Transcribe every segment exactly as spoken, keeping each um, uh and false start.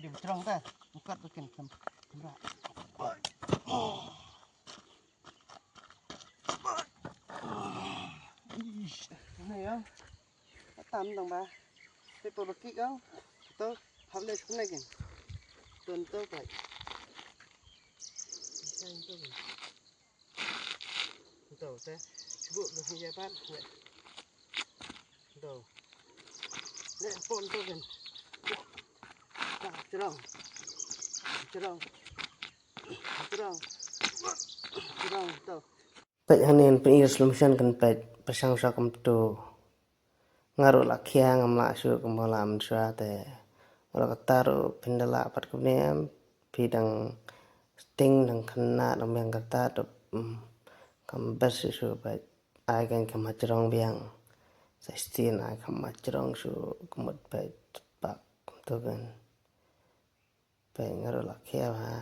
Dim trong ta, bukat bikin kam, kamera. Ish, na ya. Tam dong ba. Te pa bakik ang. To, hap le sene kin. Ton to pa. Isa to kin. To te. Sibuk ga ya pan. To. Le pon to kin. Trong. Trong. Trong. Trong to. Peit hangne pyn-i slow motion kan peit pyrshang sha kumto. Nga ruh la khia ngam lah shuh kumba la mynshwa te. Ruh kata ruh phin da lah pat kumne em, phi dang sting dang khynnah dang biang kata ruh, mm, kam best shuh shuh peit. Ai kan kam ha jrong biang. Sa stin ai kam ha jrong shuh kumut peit pak kumto kan. Peit nga ruh la khia ha.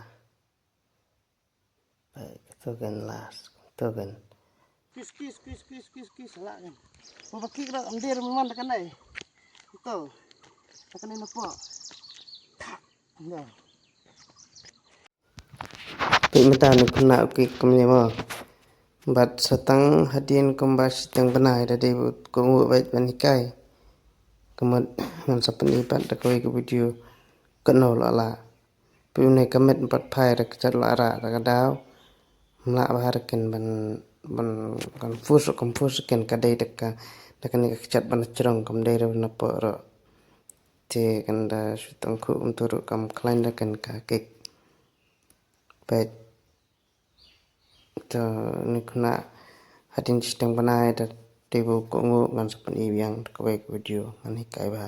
Peit, kato kan last, kato kan. Kis, kis, kis, kis, kis, kis, la kan. Ba bakik rak amdir memang da kan ai. Kato. Da kan ai napo. Thak. Ndo. Peit mynta ni khynnah u kik kumne mo. Bad sa tang hadien kumba shiteng bnai da dei bad kohnguh bad ban hikai. Kumut ngan sa pyni pat da kawei ka video. Kano la la. Phi une ka met pat phai da ka kjat la rah da ka daw. Mlah bha da ken ban, ban confuse, confuse ken ka dei da ka, da kane ka kjat ban jrong kam dei da ban napoh ruh. Te kan da shu tang khuh kumto ruh kam khlaiñ da ken ka kik. Peit. To ni khynnah hadien shiteng bnai da dei ba kohnguh ngan sa pyni biang da kawei ka video ngan hikai bha.